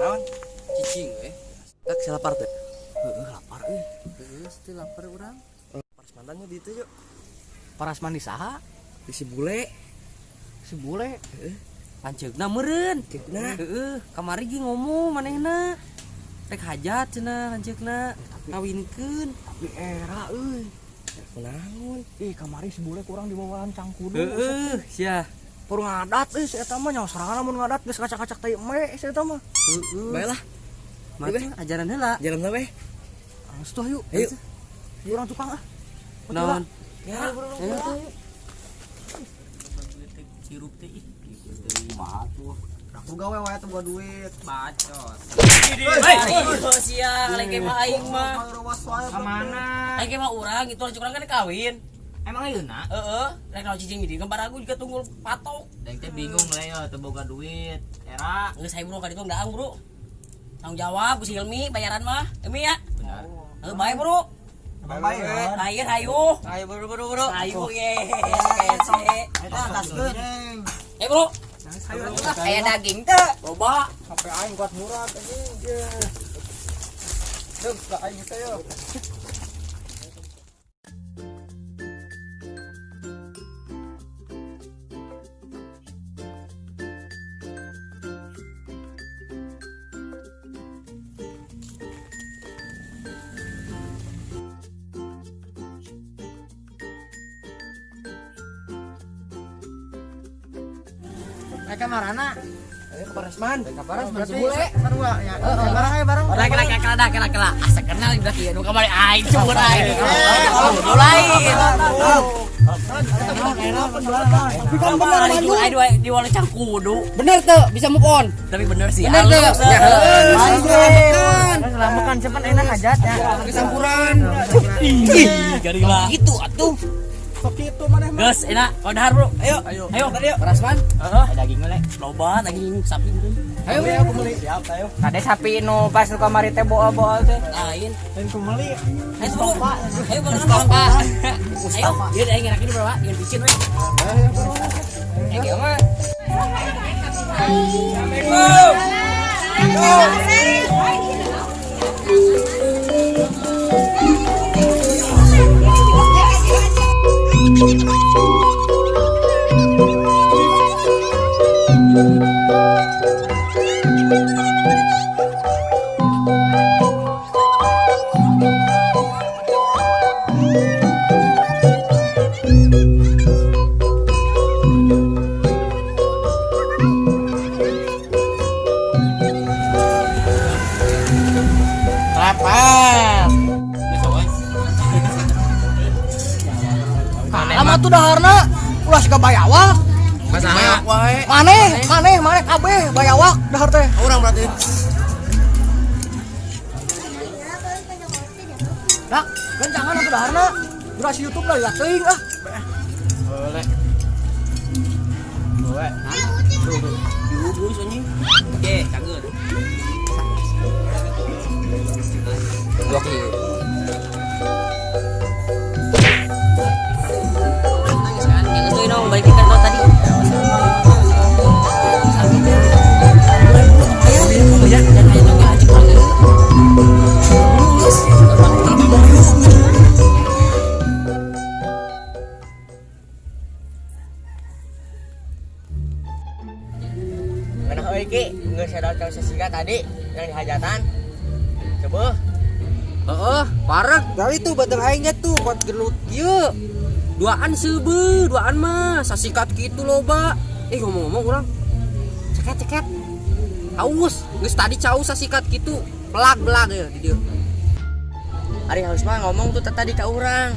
Naon? Cicing we. Tak lapar teh. Heeh, lapar euy. Heeh, teu lapar urang. Parasmantannya di itu yuk. Parasman di saha? Di si bule. Si bule. Heeh. Lanceukna meureun. Lanceukna. Heeh, kamari ge ngomong manehna. Rek hajat cenah lanceukna. Ngawinkeun. Tapi era euy. Kunaon? Ih, kamari si bule kurang dibawaan cangkudu. Heeh, sia. Pur ngadat euy si eta mah nyawa sorangan lamun ngadat geus kacak-kacak tai eme si eta mah. Heeh. Baiklah, Mata ajaran heula. jalan lah weh. Geus tuh ayo. Ayo. Yuk urang tukang ah. Naon? Ya, Ayo tuh. Sirup teh ih. Aku gawe wae teu boga duit. Bacot. Hei, sia, lagi mah aing mah. Kemana? Aing mah urang itu lanceuk urang kan kawin. Emang ayeuna? Heeh, rek naon cicing di gambar aku juga tunggul patok. Deng teh bingung lah ya, teu boga duit. Era. Geus saya bro ka ditu daang bro. Tanggung jawab ku si Hilmi bayaran mah. Hilmi ya. Benar. Heuh bae bro. Emang bae. Ayo hayu. Ayo bro bro bro. Hayu ye. Eta ataskeun. Eh bro, Ayo Kayak daging teh. loba. Sampai aing kuat murah anjing. Deuk ka aing teh yo. Eh kamarana? Ayo ke Parasman. Ke Parasman si bule. Sarua ya. Barang ayo barang. Kela kela kela kela kela kela. Asa kenal udah kieu nu kamari aing cumur aing. Lain. Tapi kan bener Aing aing di wale cangkudu. Bener tuh, bisa move on. Tapi bener sih. Bener tuh. Halus, Ya, heeh. Makan cepat enak hajat ya. Kesampuran. Ih, garila. Gitu atuh. Sok kitu maneh mah. Geus enak, kau dahar bro. Ayo. Ayo. Ayo. Ayo. Parasman. Heeh. Daging we. Loba daging sapi meureun. Ayo bro, aku beli. Siap ayo. Kade sapi nu pas nu kamari teh boal-boal teh. Lain. Lain ku meuli. Ayo bro. Ayo bro. Ayo, ieu aing ngerakin bro, ieu picin we. Eh, ieu mah. Lapar. Lama tuh daharna ulah siga bayawak. Masalah wae. Maneh, maneh, maneh kabeh bayawak dahar teh. Urang berarti. Dak, gencangan atuh daharna. Durasi YouTube lah lihat teuing ah. Boleh. Boleh. Diugus anjing. Oke, cager. 2 kilo. Nangis kan? Yang geus dong balikin kan tadi. Mana euy Ki, geus sedot ka sesiga tadi yang di hajatan. Coba. Heeh, parek. Dari itu batang aingnya tuh kuat gelut kieu. Duaan seubeuh, duaan mah sasikat kitu loba. Eh ngomong-ngomong urang ceket-ceket. Haus, geus tadi cau sasikat kitu, pelag-belag ya di dieu. Ari haus mah ngomong tuh tadi ka urang.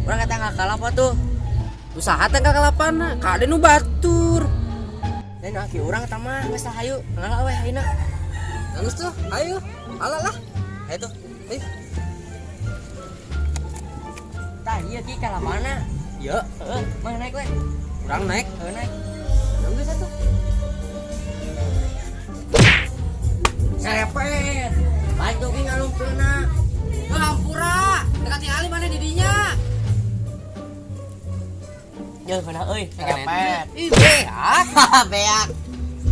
Urang kata nggak kalah apa tuh. Usaha teh kakalapana, kade nu batur. Lain aki urang eta mah geus lah hayu, ngalah we ayeuna. Geus tuh, ayo. Alah lah. Hayu tuh. Eh, Tah ieu Ki kalapana. ya, Heeh, mah naik we. urang naik. Heeh naik. Geus atuh. Serepet. Bantu ki ngalungkeunna. Hampura, dekat tingali mana di dinya. Jauh mana euy, serepet. Ih, beak. Beak.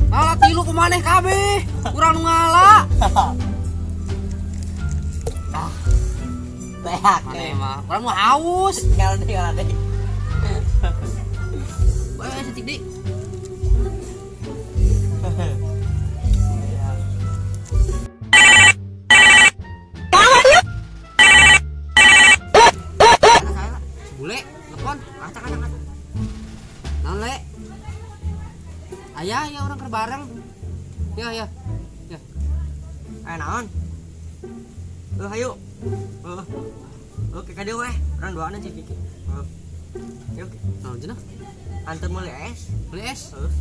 Ngala tilu kumaneh kabeh. Urang nu ngala. Mana mah? Urang mah haus. Ngalah deui, ngalah deui. Wah, cetik deui. Bule, telepon. Acak acak acak. Naon le? Ayah, ya orang keur bareng. Ya, ya. Ya. Eh naon? Eh hayu. Eh. Oke ka dieu weh. Urang duaan sih Kiki. Heeh. Yuk, Naon cenah? antar meuli es. Beli es. Heeh.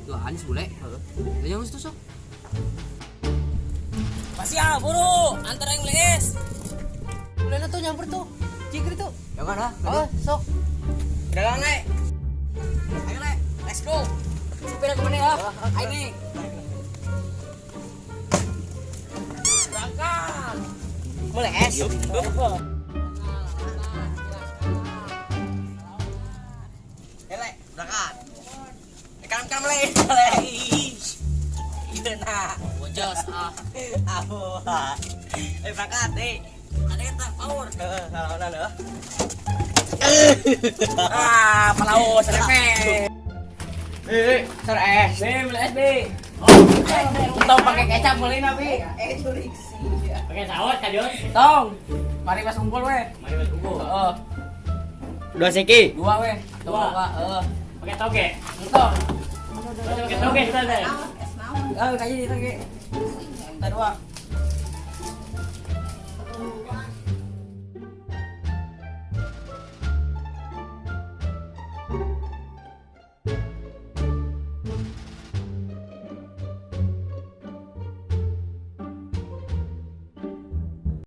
Duaan si bule. Heeh. Ya yang situ sok. Masih ah, buru, antar aing beli es. Bulena tuh nyamper tuh. Cikri tuh. Ya kan ah. Oh, sok. Udah le. Ayo le, let's go. Supir aku mana ya? Ayo nih. Berangkat. Mulai es. Ayo le, berangkat. Karam karam le. Le. Nah, Bojos ah. abu. Eh berangkat nih. Ada kita power. Heeh, salah lho. Ah, palau serepet. Eh, Ser es. B, beli es, B. Tong pakai kecap beli nabi. Eh, curi. Pakai saus kadieu. Tong. Mari mas unggul weh. Mari mas unggul. Heeh. Dua siki. Dua weh. Dua. Heeh. Pakai toge. Entong. Pakai toge kita teh. Oh, kayaknya di toge. Entar dua.